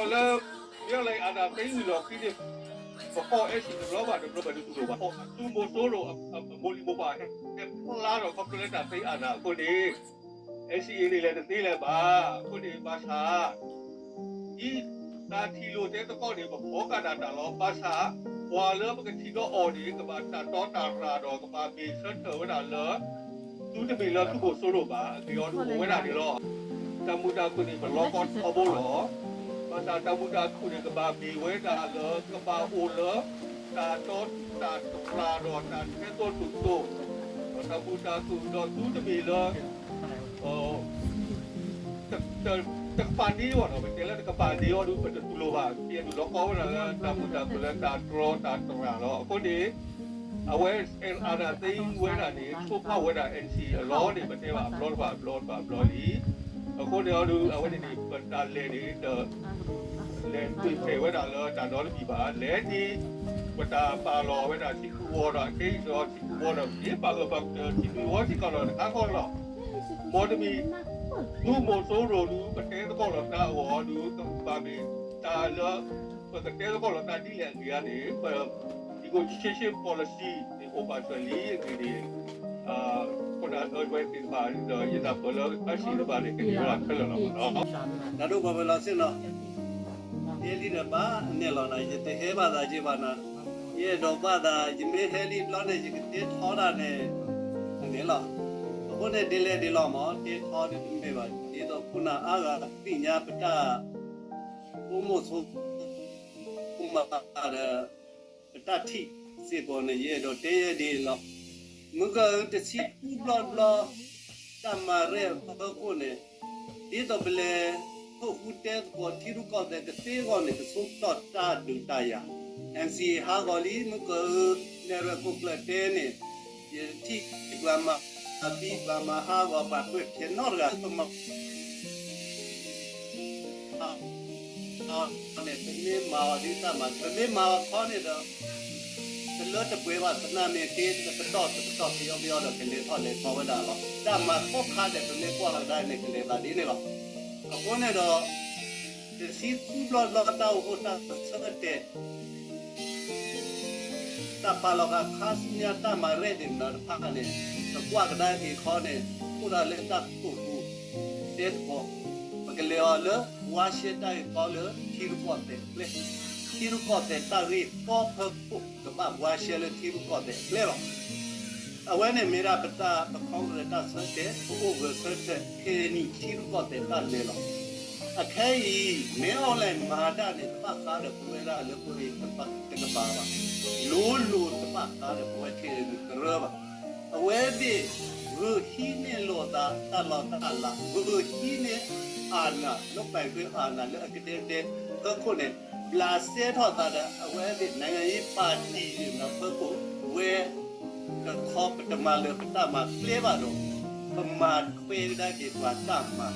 လၢ မ့ၢ်လၢအနၢ်သ့ဝံၤလီၢ်ခံန့ၣ် ပဖီၣ် NCA တဘျီဘၣ်တဘျီ ပတတူၢ်လိာ်ဘၣ်. သုးမီၤစိရိၤအမိၢ်လံၤမိၢ်ပှၢ်ဟဲဖျါဒီး ခီဖျိလၢတၢ်သ့အနၢ်အဃိန့ၣ် NCA န့ၣ်လဲၤတသ့လၢၤဘၣ်. အဃိန့ၣ် ဘၣ်ဆၣ် ဒ်တၢ်ထံၣ်လိာ်တဲသကိးန့ၣ် ပဖီၣ်ဃာ်ဒၣ်တၢ်လီၤ. ဘၣ်ဆၣ် ပှၤလၢပကထံၣ်ဒီးအီၤန့ၣ် ကဘၣ်တၢ်တီတၢ်ရၤဒီး ကဘၣ်မ့ၢ်ဆၢထၢၣ်ဝဲဒၣ်လၢ သုတမ့ၢ်လၢသုးမီၤစိရိၤဘၣ်. အဂ့ၢ်အီၤဒုးအိၣ်ဝဲဒၣ်န့ၣ်လီၤ. တၢ်မုာ်တၢ်ခုၣ်န့ၣ် ပလီကီထီဘိလီၤ. ဘၣ်ဆၣ်တၢ်မုာ်တၢ်ခုၣ်န့ၣ် ကဘၣ်မ့ၢ်ဝဲဒၣ်လၢ ကဘၣ်အိၣ်လၢ တၢ်တီတၢ်တြၢ်ဒီးတၢ်ထဲသိးတုၤသိး, ဒီးတၢ်မုာ်တၢ်ခုၣ်ဒီးသုတမ့ၢ်လၢ တကပၤဒ့အီၤဒီး ပတဲလၢတကပၤဒ့အီၤဒုး ပတတူၢ်လိာ်ဘၣ်. ကဲဒုးလီကီဝဲဒၣ်လၢတၢ်မုာ်တၢ်ခုၣ်လၢတၢ်တြီတၢ်တြၢ်လီၤ. အဃိန့ၣ် အဝဲ အနၢ်သ့ဝဲဒၣ်န့ၣ် ဆိဖးဝဲဒၣ် NCA အလီၢ်န့ၣ် ပတဲဘၣ်အဘျီတဖၣ်အဘျီတဖၣ်အဘျီလံ. အဃိန့ၣ်အီၤဒုး အဝဲန့ၣ်န့ၣ် ပတၢ်လဲၤန့ၣ် လဲၤတဖျၢၣ်ဝဲဒၣ်လၢတၢ်နီတမံၤဘၣ်. လဲၤဒ် ပတၢ်ပာ်လီၤဝဲဒၣ်ထံကူဝီဒီး အခဲအံၤဒီးထံကူဝီဒီး ဒ်ပာ်ဂၢၢ်ပာ်ကျၢၤထံကူဝီစ့ၢ်ကီးဒီးတခါဃီလီၤ. မ်တမံၤ သုးမီၤစိရိၤဒုး ပတဲသကိးလီၤသးအဂီၢ်ဒုး ကဘၣ်မ့ၢ်တၢ်လၢ ပကတဲသကိးလီၤသးဒ်လဲၣ်အဂ့ၢ်ဧါန့ၣ် ပ negotiation policy န့ၣ် အိၣ်ပာ်စၢၤလံအဂ့ၢ်န့ၣ် ခိၣ်နၢ်အဝဲသ့ၣ်တဖၣ်ဒီး ယတၢ်ပၢၢ်လၢအစံးတဖၣ်န့ၣ် ကန့ၢ်ဝဲဒၣ်ခဲလၢာ်လီၤ. တၢ်ဒိၣ်ပှၤဝဲလီၤစ့ၢ်နီၤ, ယဲလံဒီးဘၣ်အနဲၣ်လီၤနၤ, ယတဟဲဘၣ်သးက့ဘၣ်နၤ, ယအဲၣ်ဒိးဘၣ်သး ယမ့ၢ်ဟဲလံဘျီန့ၣ် ယကတဲထီဒၣ်န့ၣ် အန့ၣ်လီၤ. အဃိန့ၣ် ဒ်လဲၣ်ဒ်လဲၣ်မ့ၢ် တဲထီဒ်တမ့ၢ်ဘၣ်, ဒ်သိးခိၣ်နၢ်အါဂၤသ့ၣ်ညါပတၢ် အိၣ်မူဆိ မၤဒီး ပတၢ်ထံၣ်စ့ၢ်ကီးန့ၣ် ယအဲၣ်ဒိးတဲယဲဒ်အံၤလီၤ. မုၢ်ကၢၢ်တဆံဃုဘျီတဘျီ တၢ်မၤရဲၣ်အဖီခိၣ်န့ၣ် ဒ်သိးပလဲၤ ထိၣ်ဃူတဲသကိးထံရူၢ်ကီၢ်သဲးကသ့အဂီၢ်န့ၣ် ကဆိကတီၢ်တၢ်ဒုးတၢ်ယၤ NCA ဟးဂီၤလံ မုၢ်ကၢၢ် နဲၣ်ရွဲၣ်ခိၣ်ကျၢၢ်တဲန့ၣ် ယထံၣ်ပှၤမၤသံ ပှၤမၤဟးဂီၤ ပှၤကွဲးဖျဲးနီတဂၤ ပမၤ န့ၣ် ပမ့ၢ်မၤအီၤဒ်တၢ်မၤ ပမ့ၢ်မၤအီၤခီန့ၣ်ဒီး တလၢတပှဲၤဘၣ် သနာ်မ့ၢ်က့ တပတီၢ်တပတီၢ် ပယီပယီဒီး ကလဲၤထီၣ်လဲၤထီဝဲဒၣ်လီၤ. တၢ်မၤသီခါဒီး ပမ့ၢ်ကွၢ်လီၤကဒါန့ၣ် ကလဲၤသးဒ်န့ၣ်လီၤ. အဃိန့ၣ်ဒီး တဆံဃုဘျီတဘျီ တၢ်အိၣ်ဖှိၣ်တၢ်ဆၢတဲာ် တၢ်ပာ်လီၤဃာ်ခါဆူညါ တၢ်မၤရဲၣ်ဒ်န့ၣ်တဖၣ်န့ၣ် ပကွၢ်ကဒါက့ၤခီန့ၣ် အိၣ်ဒၣ်လၢတၢ်ထိၣ်ဃူ တဲသကိး ပကလဲၤအီၤလၢ ဘှါရှဲတၢ်ဂ့ၢ်ကီလၢထံရူၢ်ကီၢ်သဲးအကျဲ, ထံရူၢ်ကီၢ်သဲးတၢ်ဂ့ၢ်ကီဖၢခိၣ် ကဘၣ်ဘှါရှဲလၢထံရူၢ်ကီၢ်သဲးအကျဲလီၤ. အဝဲန့ၣ်မ့ၢ်ဒၣ်ပတၢ်ပခီကရၢတၢ်ဆၢတဲာ် ပအိၣ်ဂၢၢ်ဆၢထၢၣ် ခဲအံၤနံၣ်ထံရူၢ်ကီၢ်သဲးတၢ်လဲၤလီၤ. အခဲအံၤ မ့ၢ်အီၣ်လဲၣ်မၤတၢ်န့ၣ် တဘၣ်ဃးဒီးပဝဲဒၣ်လၢပဂ့ၤတကပၤဘၣ်. လိၤလိၤတဘၣ်ဃးဒီးပဝဲခဲအံၤကရၢဘၣ်. အဝဲသ့ၣ် ဂုာ်ဟံးန့ၢ်လိာ်သးတၢ်လီၢ်တၢ်လၤ, ဂုာ်ဟံးန့ၢ် အာဏာ လုပ်ပိုင်ခွင့်အာဏာ လၢအကဒဲကဒဲဖၢခိၣ်န့ၣ် ဘျးစဲထီၣ်သးဒီး အဝဲသ့ၣ် နိုင်ငံရေးပါတီ န့ၣ်ဖၢခိၣ် ဝဲ တခီပတမၤလၢာ်ပတၢ်မၤကျဲဘၣ်ဒီး ပမၤထွဲကဒါက့ၤပှၤတၢ်မၤ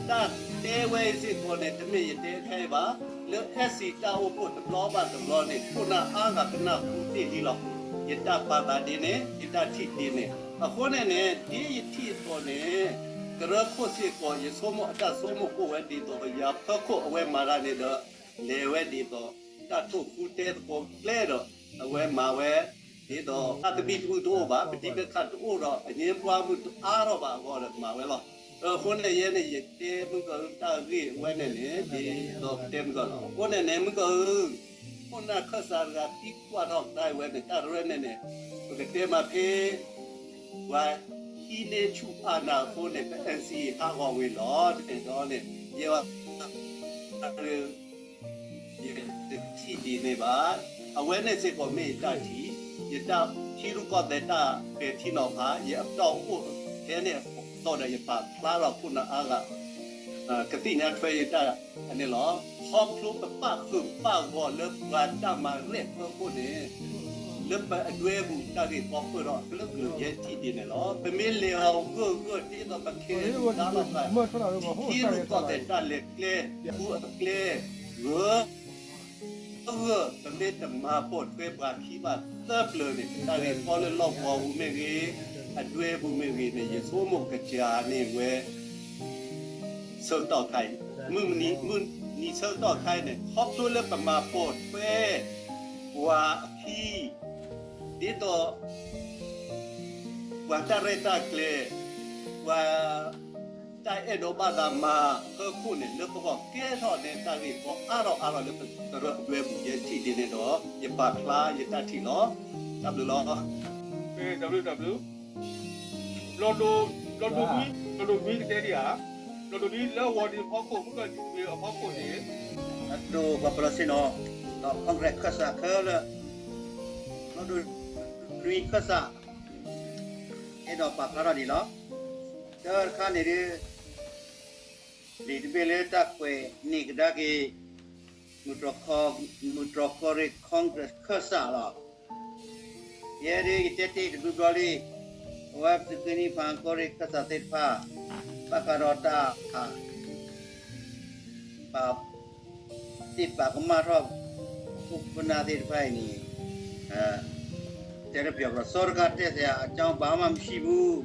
တၢ်တဲဝဲအံၤစ့ၢ်ကီးန့ၣ် တမ့ၢ်ယတဲခဲအံၤဘၣ်, လၢ SC တၢ်အိၣ်ဖှိၣ်တဘျီဘၣ်တဘျီန့ၣ် ခိၣ်နၢ်အါဂၤကနၢ်ဟူတ့ၢ်လံလီၤ. ယတၢ်ပာ်သးဒ်န့ၣ် ယတၢ်ထံၣ်ဒ်န့ၣ် အဃိန့ၣ်န့ၣ် ဒ်ယထံၣ်အသိးန့ၣ် ကရၢခိၣ်စ့ၢ်ကီး ယဆိကမိၣ်အတၢ်ဆိကမိၣ်အိၣ်ဝဲဒ်သိး ယၤဖၢခိၣ်အဝဲမၤတၢ်န့ၣ်ဒီး လဲၤဝဲဒ်သိး တၢ်ထိၣ်ဃူတဲသကိးကျဲဒီး အဝဲမၤဝဲ ဒ်သိး တၢ်သဘံၣ်သဘုၣ်တအိၣ်ဘၣ်, ပဋိပက္ခတအိၣ်ဒီး အငြင်းပွားမှုတအါထီၣ်ဘၣ်အဂီၢ်ဒီးမၤဝဲလီၤ. အဃိန့ၣ် ယဲန့ၣ် ယတဲမုၢ်ကၢၢ်တၢ်ဂ့ၢ်ဝဲန့ၣ်န့ၣ် ဒ်သိးပတဲမုၢ်ကၢၢ်လီၤ. အဃိန့ၣ်န့ၣ် မုၢ်ကၢၢ် ခိၣ်နၢ်ခၢၣ်စးတဂၤသံကွၢ်ထီၣ်ကဒါဝဲန့ၣ် တၢ်ရဲၣ်န့ၣ်န့ၣ် ပကတဲမးဖဲ ပှၤဟံးန့ၢ်ဆူၣ်အာဏာအဃိန့ၣ် ပ NCA ဟးဂီၤဝံၤလီၤ. တက့ၢ်ဒီးန့ၣ် ယဲ ယတထံၣ်ဒ်န့ၣ်ဘၣ်. အဝဲန့ၣ်စ့ၢ်ကီးမ့ၢ်ယတၢ်ထံၣ်, ယတၢ်ထံရူၢ်ကီၢ်သဲးတၢ်ပဲာ်ထံနီၤဖး, ယအပတီၢ်အိၣ်ထဲန့ၣ်အသိးဒီး ယပာ်ဖျါထီၣ်ခိၣ်နၢ်အါဂၤ ကသ့ၣ်ညါထွဲယတၢ်အန့ၣ်လီၤ. ခီဖျိပပၣ်ဃုာ်ပၣ်ဂီၤလၢပှၤတၢ်မၤရဲၣ်ဖၢခိၣ်န့ၣ် လၢပအဒွဲပူၤတၢ်ဂ့ၢ်ကီဖျိဒီးအကလုာ်ကလုာ်ယဲထံၣ်ဒ်န့ၣ်လီၤ. ပမ့ၢ်လဲၤအီၤဂၢၢ်ဂၢၢ်ဒ်သိးပခဲအံၤတၢ်လီၢ်ဖး ထံရူၢ်ကီၢ်သဲးတၢ်လဲၤကျဲ ပူအကျဲ ဂၢၢ် ဂၢၢ် ပမ့ၢ်တမၤပိာ်ထွဲပှၤခံဘၣ်သၢပျၢၤန့ၣ် တၢ်ဂ့ၢ်ကီလၢလီၢ်ကဝီၤပူၤမ့ၢ်ဂ့ၤ အဒွဲပူၤမ့ၢ်ဂ့ၤန့ၣ် ယဆိကမိၣ်ကစၢ်န့ၢ်ဝဲ ဆၢကတီၢ်ခါအံၤ မုၢ်နံၤဆၢကတီၢ်ခါအံၤန့ၣ် ခီဖျိလၢပမၤပိာ်ထွဲ ပှၤအခံ ဒ်သိး ပှၤတၢ်ရဲၣ်တၢ်ကျဲၤ ပှၤတၢ်အဲၣ်ဒိးဘၣ်သးမၤအဖီခိၣ်န့ၣ် လၢပကီၢ်ကဲထီၣ်န့ၢ်တၢ်ဂ့ၢ်ကီအါထီၣ်အါထီၣ်လၢပကရၢအဝဲပူၤ ယထံၣ်ဒ်န့ၣ်ဒီး ယပာ်ဖျါယတၢ်ထံၣ်လီၤ. တၢ်ဘျုးလီၤ. တၢ်ဘျုး တၢ်ဘျုး ဘျီၣ်ဒိၣ် ဘျီၣ်ဒိၣ်နွံ ဘျီၣ်ဒိၣ်နွံကတဲဒံးဧါ, ဘျီၣ်ဒိၣ်နွံလၢဝီၤဒံးဖီခိၣ် မုၢ်ကီၢ်လံၤတဘ့ၣ်အဖီခိၣ်န့ၣ် အဒိၣ်ပှၤပလီၢ်ဆ့ၣ်နီၤ ဒီး Congress ခၢၣ်စးခဲလၢာ် ဘျီၣ်ဒိၣ်နွံခၢၣ်စး အဲၣ်ဒိးပာ်ဖျါထီၣ်ဒံးလီၤ. တၢ်တခါန့ၣ်ဒ် လံာ်တဘ့ၣ်လၢတၢ်ကွဲးန့ၢ်ကဒါက့ၤ မုၢ်တြီၢ်ကီၢ်ရ့ၣ် Congress ခၢၣ်စးလီၤ. ယဲဒၣ်ယတဲတ့ၢ်တဘျီဘျီလံ, အဝဲပသုးက့နံၣ်ဖးကီၢ်ရ့ၣ်ခၢၣ်စးသ့ၣ်တဖၣ် ဘၣ်ဃးဒီးတၢ် ပာ်သ့ၣ်ပာ်ကမၣ်ထီၣ် ခိၣ်ပနၢ်သ့ၣ်တဖၣ်အံၤန့ၣ် တဲတပျီၤပျီၤ စီတကးတဲသ့ၣ်အကၠီဘၣ်မးမဆံးဘူး,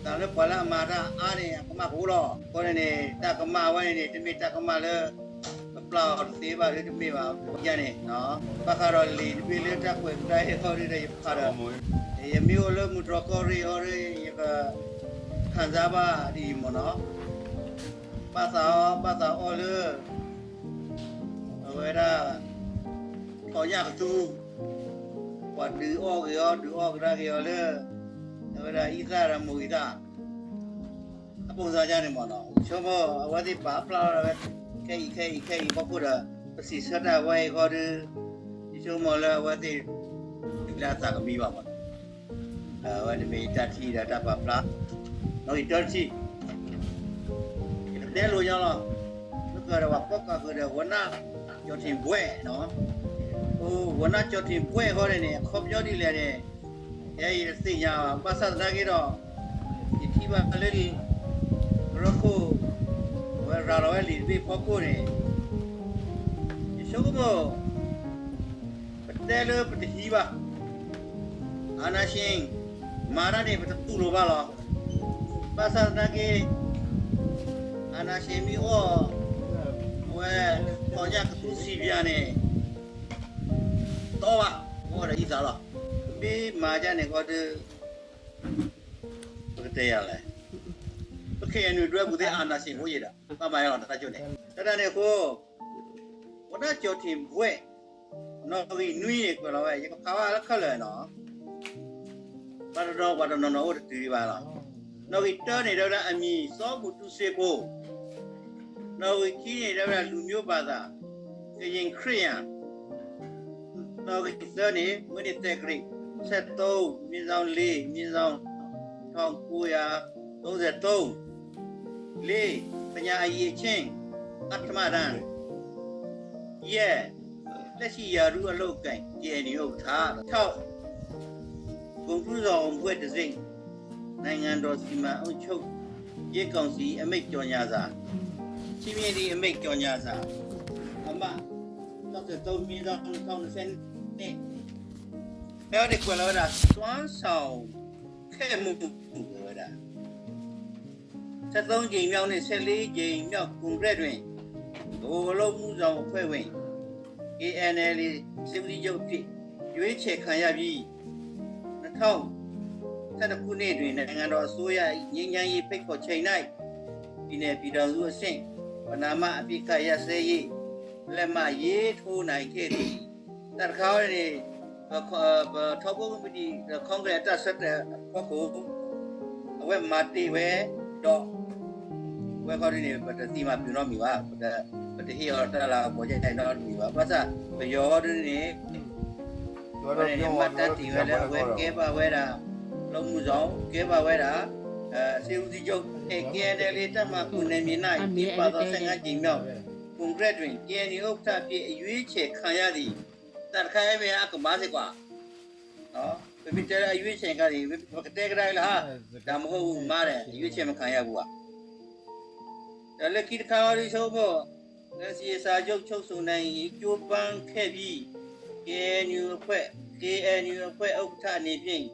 တၢ်လၢပှၤလၢအမၤတၢ်အါန့ၣ် အကမၣ်ကအိၣ်လီၤ. အဃိန့ၣ်န့ၣ် တၢ်ကမၣ်ဝဲန့ၣ်န့ၣ် တမ့ၢ်တၢ်ကမၣ်လၢ ပပျၢ်အီၤတသ့ဘၣ်လၢတမ့ၢ်ဘၣ် အဃိန့ၣ် ဘၣ်ဃးဒီးလံာ်တဘ့ၣ်လၢတၢ်ကွဲးကဒါအံၤဃီဒီး ယဖးဒီး ယမ့ၢ်အိၣ်လၢမုၢ်တြီၢ်ကီၢ်ရ့ၣ်အီၤဒီး ယက ခံစားဘၣ်ဒ်အံၤမ့ၢ်နီၤ ဘၣ်သးအီ ဘၣ်သးအီလၢ အဝဲဒၣ် ထီၣ်ညၣ်ကသူ ပှၤဒုးအီၣ်က့ၤအီၤ ဒုးအီၣ်ကဒါက့ၤအီၤလၢ အဝဲဒၣ်အံသၣ်ဒီးမိၢ်အံသၣ် အပိၢ်စါယါန့ၣ်မ့ၢ်နီၤ ယဆိကမိၣ် အဝဲသ့ၣ်ပာ်ဖျါထီၣ်ဝဲ ခဲအံၤခဲအံၤခဲအံၤဖီခိၣ်ဒီး ပစံးဆၢတၢ်ဝဲအံၤဃီဒီး ယဆိကမိၣ်လၢအဝဲသ့ၣ် လၢအသးကမံဘၣ်မ့ၢ်နီၤ အဝဲန့ၣ်မ့ၢ်ယတၢ်ထံၣ်ဒီးတၢ်ပာ်ဖျါ နီၣ်ဂံၢ်တၢတထံၣ် ယကတဲလိာ်ညီလီၤ လၢကဒီးပှၤဖီၣ်ဃာ်ဃုာ်ဒီး ဝဏ္ဏကျော်ထင်ဘွဲ့နီၤ ဝဏ္ဏကျော်ထင်ဘွဲ့အဃီန့ၣ်န့ၣ် အခီပညီဒ်လဲၣ်န့ၣ် ယဲယတသ့ၣ်ညါဘၣ် ဘၣ်ဆၣ်သနာ်က့ဒီး ယထံၣ်ဘၣ်လၢလံာ် ကရၢခိၣ် အဝဲရၤလီၤဝဲလံာ်တဘ့ၣ်ဖီခိၣ်န့ၣ် ယဆိကမိၣ် ပတဲလၢပတဟံးဘၣ် အာဏာရှင် မၤတၢ်န့ၣ် ပတတူၢ်လိာ်ဘၣ်လီၤ. ဘၣ်ဆၣ်သနာ်က့ အာဏာရှင်မ့ၢ်အီၣ် အဝဲ ထီၣ်ညၣ်ကသူစံးပၠးန့ၣ် တီဘၣ် အီၣ်ဒီးအံသၣ်လီၤ. ပမ့ၢ်မၤဒ်န့ၣ်ဃီဒီး ပကတဲယၤလဲၣ်. ပ K N U ဒွဲပူၤသ့ၣ် အာဏာရှင် ဖိယံၤဒီး ဘၣ်မၤလီၤတၢ်ကၠိန့ၣ် တၢ်တၢ်န့ၣ်အဃိ ဝဏ္ဏကျော်ထင်ဘွဲ့ နီၣ်ဂံၢ်နွံန့ၣ် ကွဲးလီၤဝဲ ယကဖးဘၣ်လၢခဲလၢာ်နီၤ ဘၣ်တဒီးပှၤတနီၤနီၤအိၣ်တတုၤဒံးဘၣ်လီၤ. နီၣ်ဂံၢ်တၢန့ၣ် တဲဝဲဒၣ် အမည် စောမူတူစ့ဖိ နီၣ်ဂံၢ်ခံန့ၣ် တဲဝဲဒၣ် လူမျိုးဘာသာ ကရင်ခရစ်ယာန် နီၣ်ဂံၢ်သၢန့ၣ် မွေးနေ့သက္ကရာဇ် ဆယ့်သုံး မြင်းဆောင် လေး မြင်းဆောင် ထောင့်ကိုးရာသုံးဆယ့်သုံး လေး ပညာအရည်အချင်း အဋ္ဌမတန်း ယဲၢ် လက်ရှိရာထူးအလုပ်အကိုင် K N U ဥက္ကဋ္ဌ ခြောက် ဂုဏ်ထူးဆောင်ဘွဲ့တံဆိပ် နိုင်ငံတော်စီမံအုပ်ချုပ်ရေးကောင်စီအမိန့်ကြေညာစာ ချီးမြှင့်သည့်အမိန့်ကြေညာစာ အမှတ် ခြောက်ဆယ့်သုံး မြင်းဆောင် နှစ်ထောင်နှစ်ဆယ့်နှစ် ဖဲအံၤန့ၣ်ကွဲးလီၤဝဲဒၣ် စွမ်းဆောင်ခဲ့မှု ဝဲဒၣ် ဆယ့်သုံးကြိမ်မြောက်နှင့် ဆယ့်လေးကြိမ်မြောက်ကွန်ကရစ်တွင် ဗဟိုအလုပ်အမှုဆောင်အဖွဲ့ဝင် K N L A စစ်ဦးစီးချုပ်အဖြစ် ရွေးချယ်ခံရပြီး နှစ်ထောင်ဆယ့်တစ်ခုနှစ်တွင် နိုင်ငံတော်အစိုးရ၏ ငြိမ်းချမ်းရေးဖိတ်ခေါ်ချိန်၌ ပြည်နယ်ပြည်ထောင်စုအဆင့် ပဏာမအပစ်အခတ်ရပ်စဲရေး လက်မှတ်ရေးထိုးနိုင်ခဲ့သည် တၢ်တခါဝဲန့ၣ် ပ ပ ပ ထောက်ပို့ committee ဒီး Congress အတၢ်ဆၢတဲာ်အဖီခိၣ် အဝဲမၤတ့ၢ်ဝဲ ဒီး ဝဲခီဒုန့ၣ် ပတသံမၤပျုၤနီတမံၤဘၣ်, ပတဟ့ၣ်အီၤတၢ်လၤကပီၤယဲၢ်နီတမံၤဘၣ်. ဘၣ်ဆၣ် ပယီၤခီဒုန့ၣ် ဝဲန့ၣ် မှတ်တမ်းတင်ဝဲလၢ အဝဲကဲဘၣ်ဝဲဒၣ် လုပ်မှုဆောင် ကဲဘၣ်ဝဲဒၣ် စစ်ဦးစီးချုပ် KNLA တပ်မဟာခုနစ်နယ်မြေ၌ ကျင်းပသော ဆယ့်ငါးကြိမ်မြောက် ကွန်ကရစ်တွင် KNU ဥက္ကဋ္ဌအဖြစ် အရွေးချယ်ခံရသည် တၢ်တခါအံၤမ့ၢ်အကမၣ်စ့ၢ်ကီး ပမ့ၢ်တဲလၢအရွေးချယ်ခံရသည် ပကတဲကဒါလၢဟါ ဒါမဟုတ်ဘူး မၤတယ် အရွေးချယ်မခံရဘူးဘၣ် ဒီးလၢခံတခါအံၤ ဒ်ဆိကမိၣ် NCA စာချုပ်ချုပ်ဆိုနိုင်ရေး ကြိုးပမ်းခဲ့ပြီး KNU အဖွဲ့ KNU အဖွဲ့ဥက္ကဋ္ဌအနေဖြင့်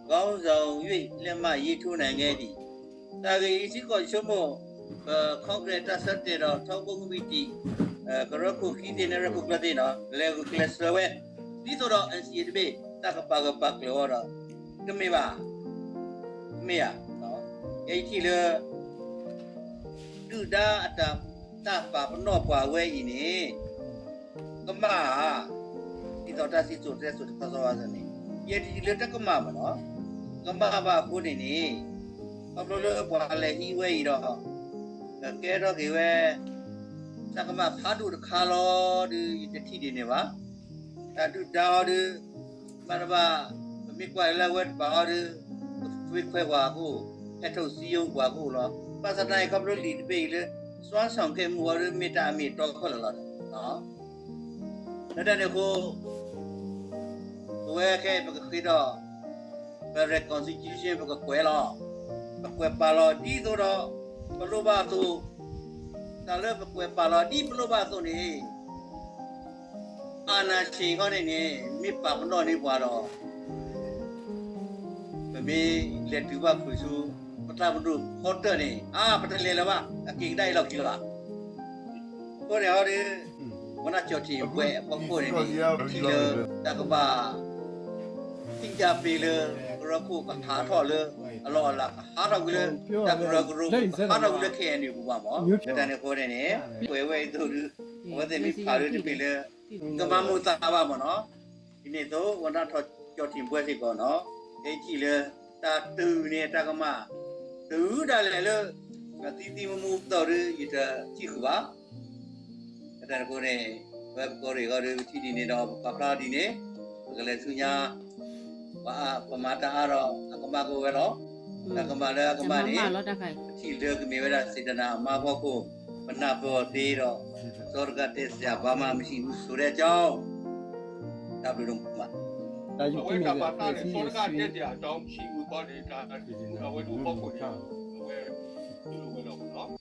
ခေါင်းဆောင်၍ လက်မှတ်ရေးထိုးနိုင်ခဲ့သည် တၢ်ဂ့ၢ်အံၤစ့ၢ်ကီး ယဆိကမိၣ် ပ Congress တၢ်ဆၢတဲာ်ဒီး ထီဘိမုၢ်ဝံၤတံၢ် ကရၢခိၣ်ခံသ့ၣ်န့ၣ် ရၢခိၣ်ကျၢၢ်သ့ၣ်နီၤ လဲၤဂုာ်ကျဲးစၢးဝဲ ဒ်သိးဒီး NCA တဘ့ၣ် တၢ်ကပာ်ဂၢၢ်ပာ်ကျၢၤအီၤဒီး တမ့ၢ်ဘၣ်, မ့ၢ်ဧါ, ယဲယထံၣ်လၢ ဒုၣ်ဒါအတၢ် တၢ်ပာ်ပနီၣ်ပှၤဝဲအံၤန့ၣ် ကမၣ်ဧါ, ဒ်သိးတၢ်စံၣ်စိၤတဲစိၤတခီသီဝဲန့ၣ် ယဲယထံၣ်လၢတကမၣ်ဘၣ်နီၤ, ကမၣ်ဘၣ်အဃိန့ၣ်န့ၣ် ခီဖျိလၢပှၤလဲၤဟံးဝဲအံၤဒီး ကကဲထီၣ်က့ၤဝဲ တၢ်ကမၣ်ဖးဒိၣ်တခါလီၤဒုး ယတထံၣ်ဒ်န့ၣ်ဘၣ်. တၢ်ဒုၣ်ဒါအီၤဒုး ဘၣ်တဘၣ် ပမ့ၢ်ကွၢ်လၢအဝဲတပၤအီၤဒုး ပသွ့ခွဲပှၤအခိၣ် ဟဲထီၣ်စံယိပှၤအခိၣ်လီၤ. ဘၣ်ဆၣ်သနာ်က့ ခီဖျိလံာ်တဘ့ၣ်အံၤလၢ စွမ်းဆောင်ခဲ့မှုအီၤဒုး မ့ၢ်တၢ်အမ့ၢ်အတီခဲလၢာ်လီၤ. လၢတၢ်န့ၣ်အဃိ ပဝဲခဲအံၤပကဃ့ဒီး ပ reconciliation ပကကွဲးလီၤ. ပကွဲးပာ်လီၤဒ်သိးဒီး ပလိၣ်ဘၣ်အသိး, တၢ်လၢပကွဲးပာ်လီၤဒ်ပလိၣ်ဘၣ်အသိးန့ၣ် အာဏာရှင်ခီန့ၣ်န့ၣ် မ့ၢ်ပာ်ပနီၣ်န့ၢ်ပှၤဒီး ပမ့ၢ်လဲၤတုၤဘၣ်ဖုးဆူ ပတၢ်ပဒိၣ်ဖီတၢၢ်န့ၣ် အါ ပတလဲၤလၢၤဘၣ်, အက့ၤကဒါအံၤလီၢ်ခံလၢၤဘၣ်. အဃိန့ၣ်ဟီဒီး ဝဏ္ဏကျော်ထင်ဘွဲ့အဖီခိၣ်န့ၣ်န့ၣ် ထံၣ်လၢတၢ်ကဘၣ် သ့ၣ်ညါပ့ၤလၢ ကရၢခိၣ်ကဟးထီၣ်လၢ အလီၢ်အလၤ ကဟးထီၣ်ကွံာ်လၢ တၢ်ကရၢကရိ ကဟးထီၣ်ကွံာ်လၢ KNU ပူၤဘၣ်မး. လၢတၢ်န့ၣ်အဃိန့ၣ်န့ၣ် ကွဲးဝဲအံၤသိးဒုး အဝဲသ့ၣ်မ့ၢ်ဖးဒုးတမ့ၢ်လၢ ကမၤမုာ်သးဘၣ်မးနီၤ. ဒ်န့ၣ်အသိး ဝဏ္ဏကျော်ထင်ဘွဲ့စ့ၢ်ကီးနီၤ ယထံၣ်လၢ တၢ်တုၤန့ၣ်တၢ်ကမၣ် တုၤဒၣ်လဲာ်လၢ ကသံသံမူမူသိးဒုး ယတထံၣ်ဃုာ်ဘၣ်. လၢတၢ်န့ၣ်အဃိန့ၣ် ပဝဲပကီၢ်ရ့ၣ်အဂီၢ်ဒီး ပထံၣ်ဒ်န့ၣ်ဒီး ပပာ်ဖျါဒ်န့ၣ် ပကလဲၤဆူညါ ပမၤတၢ်အါဒီး အကမၣ်ကအိၣ်ဝဲလီၤ. တၢ်ကမၣ်လၢအကမၣ်န့ၣ် ပထံၣ်လၢကမ့ၢ်ဝဲဒၣ် စေတနာ အမါအဖီခိၣ် ပနၢ်ပၢၢ်အီၤသ့ဒီး စောဒကတက်စရာ ဘာမှမရှိဘူးဆိုတဲ့အကြောင်း တၢ်ဘျုးဒိၣ်မး အဝဲတၢ်ပာ်ဖျါန့ၣ် စောဒကတက်စရာ ဘာမှမရှိဘူး အဝဲတအိၣ်ဖီခိၣ်န့ၣ် အဝဲ တူၢ်လိာ်ဝဲလီၤမးနီၤ.